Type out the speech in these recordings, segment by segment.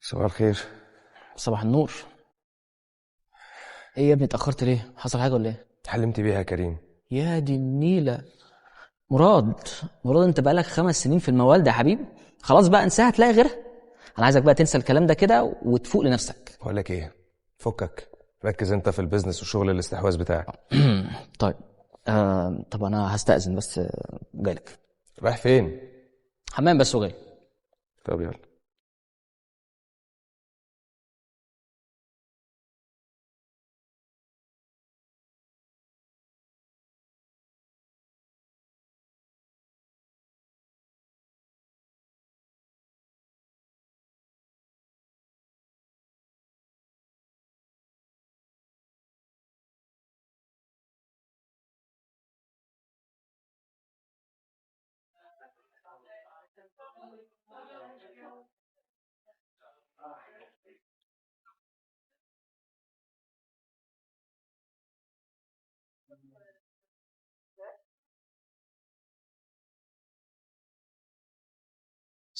صباح الخير. صباح النور. ايه يا ابني اتأخرت ليه؟ حصل حاجة ولا ايه؟ حلمت بيها يا كريم. يا دي النيلة. مراد مراد، انت بقالك 5 سنين في الموال ده يا حبيبي، خلاص بقى انساها، هتلاقي غيرها. انا عايزك بقى تنسى الكلام ده كده وتفوق لنفسك. بقول لك ايه، فكك، ركز انت في ال business وشغل الاستحواذ بتاعك. طيب طب انا هستأذن بس، جايلك. رايح فين؟ حمام بس وجاي. طب يلا.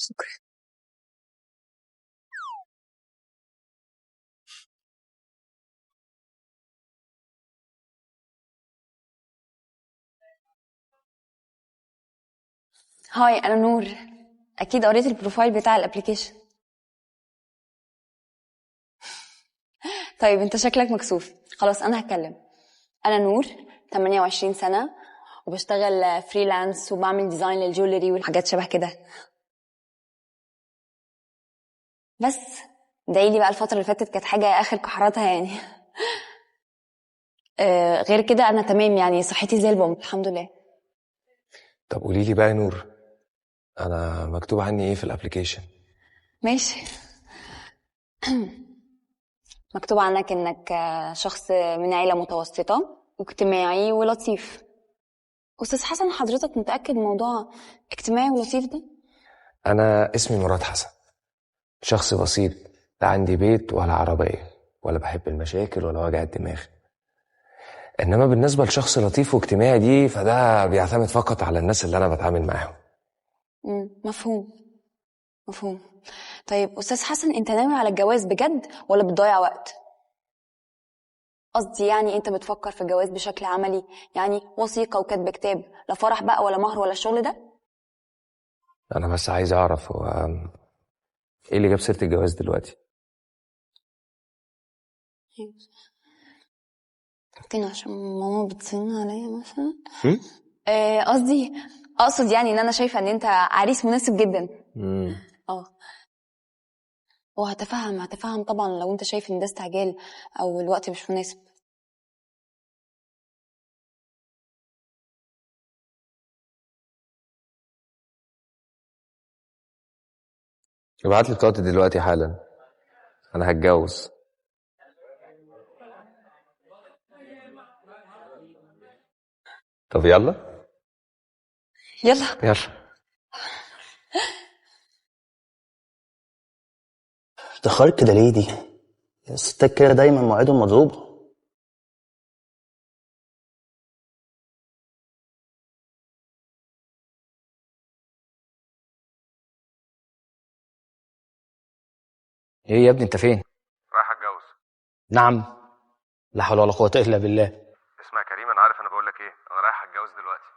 شكرا. hi، انا نور. اكيد قريت ال profile بتاع ال application. طيب انت شكلك مكسوف، خلاص انا هتكلم. انا نور، 28 سنة، وبشتغل freelance وبعمل design لل jewelry والحاجات شبه كده. بس ادعيلي بقى، الفترة اللي فاتت كانت حاجة اخر كحراتها يعني. غير كده انا تمام يعني، صحتي زي البوم الحمد لله. طب قولي لي بقى يا نور، انا مكتوب عني ايه في ال application؟ ماشي. مكتوب عنك انك شخص من عيلة متوسطة واجتماعي ولطيف. استاذ حسن، حضرتك متأكد موضوع اجتماعي ولطيف ده؟ انا اسمي مراد حسن، شخص بسيط، لا عندي بيت ولا عربية، ولا بحب المشاكل ولا وجع الدماغ. انما بالنسبة لشخص لطيف واجتماعي دي، فده بيعتمد فقط على الناس اللي انا بتعامل معاهم. مفهوم مفهوم. طيب استاذ حسن، انت ناوي على الجواز بجد ولا بتضيع وقت؟ قصدي يعني انت بتفكر في الجواز بشكل عملي، يعني وثيقة وكتب كتاب، لا فرح بقى ولا مهر ولا الشغل ده؟ انا بس عايز اعرف هو ايه اللي جاب سيرة الجواز دلوقتي؟ يمكن عشان ماما بتزن عليا مثلا. قصدي اقصد يعني ان انا شايفه ان انت عريس مناسب جدا. اه وهتفهم هتفهم طبعا لو انت شايف ان ده استعجال او الوقت مش مناسب. ابعت لي بطاقتي دلوقتي حالا، انا هتجوز. طب يلا يلا يلا. اتأخرت كده ليه دي؟ الستات كده دايما مواعيدهم مضروبة. ايه يا ابني انت فين؟ رايح اتجوز. نعم، لا حول ولا قوة إلا بالله. اسمع يا كريم، انا عارف انا بقول لك ايه، انا رايح اتجوز دلوقتي.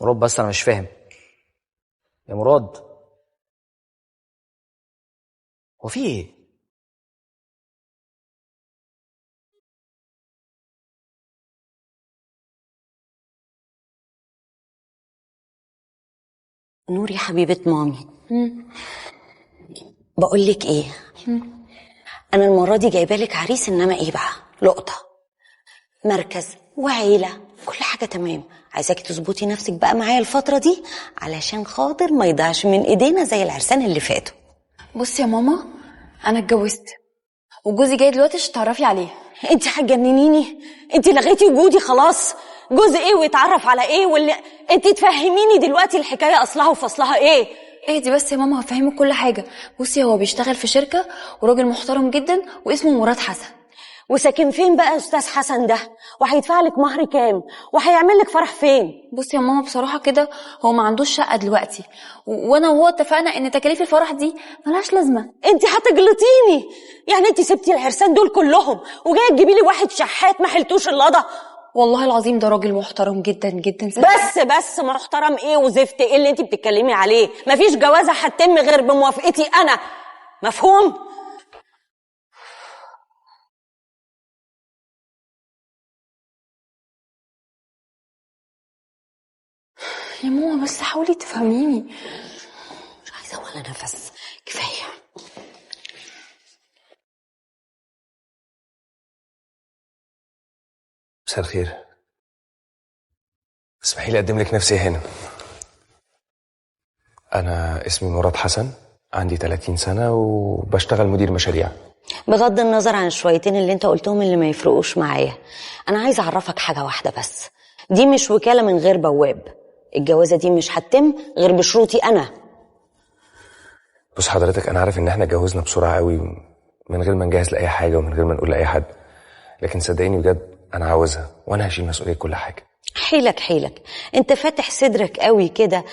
مراد بس انا مش فاهم يا مراد، هو في ايه؟ نور يا حبيبة مامي، بقول لك ايه، انا المرة دي جايبه لك عريس، انما ايه بقى، لقطة، مركز وعيلة، كل حاجة تمام. عايزاكي تظبطي نفسك بقى معايا الفترة دي علشان خاطر ما يضيعش من ايدينا زي العرسان اللي فاتوا. بصي يا ماما، انا اتجوزت وجوزي جاي دلوقتي عشان تعرفي عليه. انت هتجننيني، انت لغيتي وجودي خلاص. جوز ايه ويتعرف على ايه؟ واللي انت تفهميني دلوقتي الحكاية اصلها وفصلها ايه؟ اهدي بس يا ماما، هفهمك كل حاجة. بصي، هو بيشتغل في شركة وراجل محترم جدا واسمه مراد حسن. وساكن فين بقى يا استاذ حسن ده؟ وهيدفع لك مهر كام؟ وهيعمل لك فرح فين؟ بصي يا ماما بصراحة كده هو ما عندوش شقه دلوقتي، وانا وهو اتفقنا ان تكاليف الفرح دي ملهاش لازمه. انت هتجلطيني، يعني انت سبتي العرسان دول كلهم وجاية تجيبي لي واحد شحات ما حلتوش اللضا؟ والله العظيم ده راجل محترم جدا جدا. بس محترم ايه وزفت ايه اللي انت بتتكلمي عليه؟ مفيش جوازه هتتم غير بموافقتي انا، مفهوم؟ يا ماما بس حاولي تفهميني. مش عايزه ولا نفس، كفاية. مساء الخير، اسمحي لي اقدم لك نفسي هنا. انا اسمي مراد حسن، عندي 30 سنة وبشتغل مدير مشاريع. بغض النظر عن الشويتين اللي انت قلتهم اللي ما يفرقوش معايا، انا عايزه اعرفك حاجة واحدة بس، دي مش وكالة من غير بواب. الجوازه دي مش هتتم غير بشروطي انا. بص حضرتك، انا عارف ان احنا اتجوزنا بسرعة قوي من غير ما نجهز لاي حاجة ومن غير ما نقول لاي حد، لكن صدقيني بجد انا عاوزها وانا هشيل مسؤولية كل حاجة. حيلك حيلك، انت فاتح صدرك قوي كده.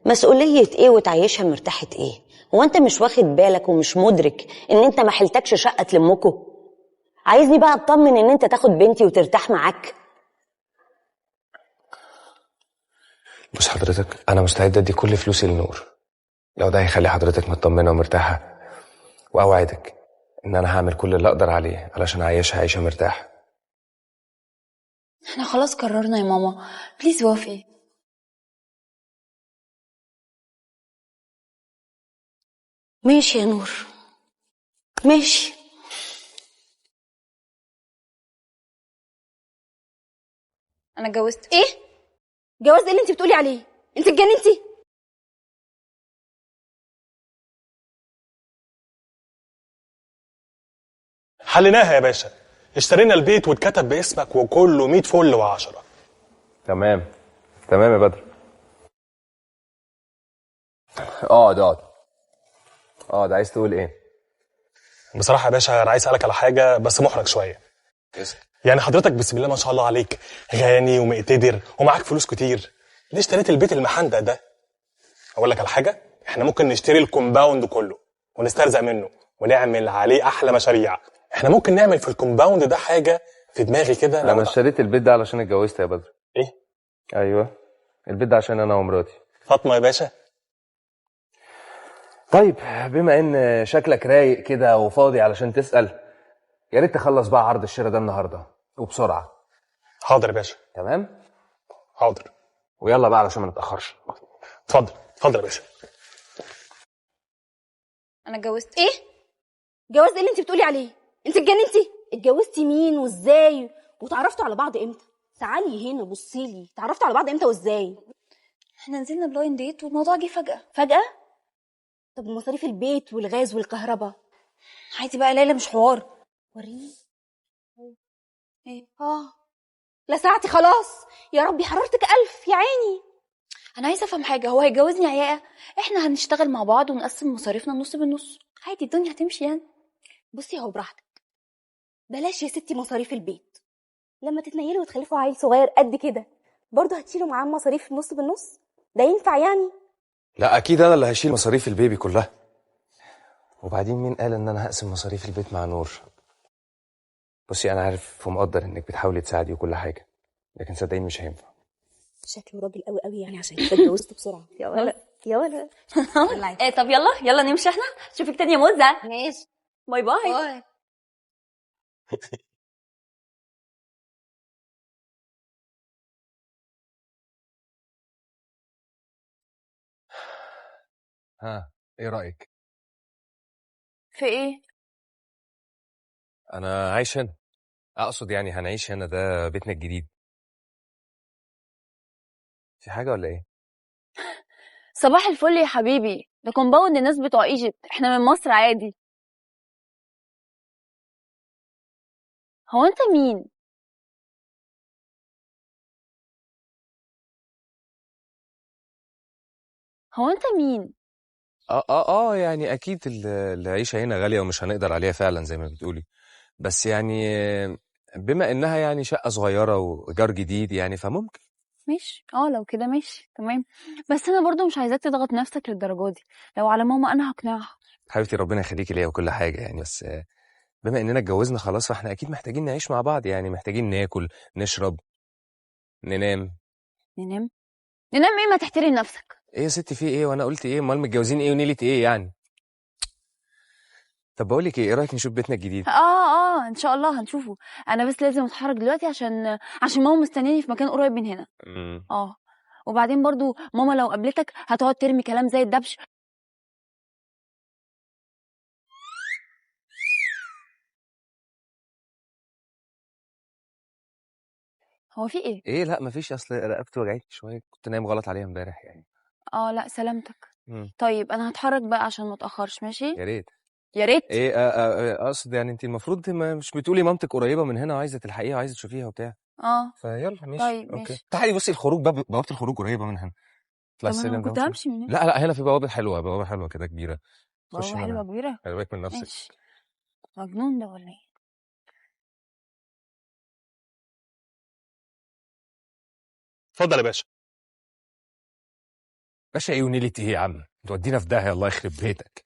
مسؤولية ايه وتعيشها مرتاحة ايه؟ هو انت مش واخد بالك ومش مدرك ان انت ما حلتكش شقه تلمكوا؟ عايزني بقى اطمن ان انت تاخد بنتي وترتاح معاك؟ بص حضرتك، انا مستعد ادي كل فلوسي لنور لو ده هيخلي حضرتك مطمنه ومرتاحه، واوعدك ان انا هعمل كل اللي اقدر عليه علشان اعيشها عيشه مرتاحة. احنا خلاص قررنا يا ماما، please وافقي. ماشي يا نور، ماشي. انا اتجوزت. ايه جواز ايه اللي انت بتقولي عليه؟ انت اتجننتي؟ حليناها يا باشا، اشترينا البيت واتكتب باسمك وكله 100 فل و10. تمام تمام يا بدر. اقعد اقعد اقعد. عايز تقول ايه؟ بصراحة يا باشا انا عايز اسالك على حاجة بس محرج شوية. يعني حضرتك بسم الله ما شاء الله عليك غني ومقتدر ومعاك فلوس كتير، ليه اشتريت البيت المحندق ده؟ اقول لك على حاجة، احنا ممكن نشتري ال compound كله ونسترزق منه ونعمل عليه احلى مشاريع. احنا ممكن نعمل في ال compound ده حاجة في دماغي كده. انا اشتريت البيت ده علشان اتجوزت يا بدر. ايه؟ ايوه البيت ده عشان انا ومراتي فاطمة يا باشا. طيب بما ان شكلك رايق كده وفاضي علشان تسال، يا ريت تخلص بقى عرض الشراء ده النهارده وبسرعة. حاضر يا باشا. تمام؟ حاضر. ويلا بقى علشان ما نتاخرش. اتفضل اتفضل يا باشا. انا اتجوزت. ايه؟ جواز ايه اللي انت بتقولي عليه؟ انت اتجننتي؟ اتجوزتي مين وازاي؟ وتعرفتوا على بعض امتى؟ تعالي هنا بصيلي، تعرفتوا على بعض امتى وازاي؟ احنا نزلنا blind date والموضوع جه فجأة. فجأة؟ طب مصاريف البيت والغاز والكهرباء؟ عادي بقى يا ليلى، مش حوار. وريني. ايه؟ لسعتي خلاص يا ربي، حرارتك 1000 يا عيني. انا عايزه افهم حاجة، هو هيتجوزني عياقه؟ احنا هنشتغل مع بعض ونقسم مصاريفنا النص بالنص، عادي الدنيا هتمشي يعني. بصي هو براحتك، بلاش يا ستي مصاريف البيت، لما تتنيلوا وتخلفوا عيل صغير قد كده برضه هتشيلوا معاه مصاريف النص بالنص؟ ده ينفع يعني؟ لا اكيد انا اللي هشيل مصاريف البيبي كلها. وبعدين مين قال ان انا هقسم مصاريف البيت مع نور؟ بصي انا عارف ومقدر انك بتحاولي تساعدي وكل حاجة، لكن صدقيني مش هينفع. شكله راجل قوي قوي يعني، عشان كده اتجوزته بسرعة. يا ولا يا ولا. ايه طب يلا يلا نمشي احنا، اشوفك تاني يا موزة. ماشي، bye bye. bye. ها ايه رايك؟ في ايه؟ انا عايش هنا، اقصد يعني هنعيش هنا، ده بيتنا الجديد. في حاجة ولا ايه؟ صباح الفل يا حبيبي، ده compound الناس بتوع Egypt، احنا من مصر عادي. هو انت مين؟ هو انت مين؟ يعني اكيد العيشة هنا غالية ومش هنقدر عليها فعلا زي ما بتقولي، بس يعني بما انها يعني شقه صغيرة وايجار جديد يعني فممكن. ماشي، لو كده ماشي تمام. بس انا برضو مش عايزاك تضغط نفسك للدرجة دي، لو على ماما انا هقنعها. حبيبتي ربنا يخليكي ليا وكل حاجة يعني، بس بما اننا اتجوزنا خلاص فاحنا اكيد محتاجين نعيش مع بعض، يعني محتاجين ناكل نشرب ننام. ننام؟ ننام ايه؟ ما تحترم نفسك. ايه يا ستي في ايه؟ وانا قلت ايه؟ امال متجوزين ايه ونيله ايه يعني؟ طب بقول لك ايه، ايه رايك نشوف بيتنا الجديد؟ اه ان شاء الله هنشوفه. انا بس لازم اتحرك دلوقتي عشان ماما مستنياني في مكان قريب من هنا. وبعدين برضو ماما لو قابلتك هتقعد ترمي كلام زي الدبش. هو في ايه؟ ايه؟ لا مفيش، اصل رقبتي وجعتني شوية، كنت نايم غلط عليها امبارح يعني. لا سلامتك. طيب انا هتحرك بقى عشان ما اتاخرش. ماشي؟ يا ريت يا ريت. ايه اقصد يعني انت المفروض مش بتقولي مامتك قريبه من هنا وعايزه تلحقيها وعايزه تشوفيها وبتاع؟ فيلا ماشي. طيب okay ماشي. تعالي بصي، الخروج بوابه الخروج قريبه من هنا. اطلعي طب انا السلم ده كنت همشي من هنا. لا هنا في بوابه حلوة، بوابه حلوة كده كبيرة. خشي بوابه حلوة كبيرة، خلي بالك من نفسك. ماشي. مجنون ده ولا ايه؟ اتفضل يا باشا. باشا ايه ونيلة ايه يا عم؟ تودينا في داهية الله يخرب بيتك.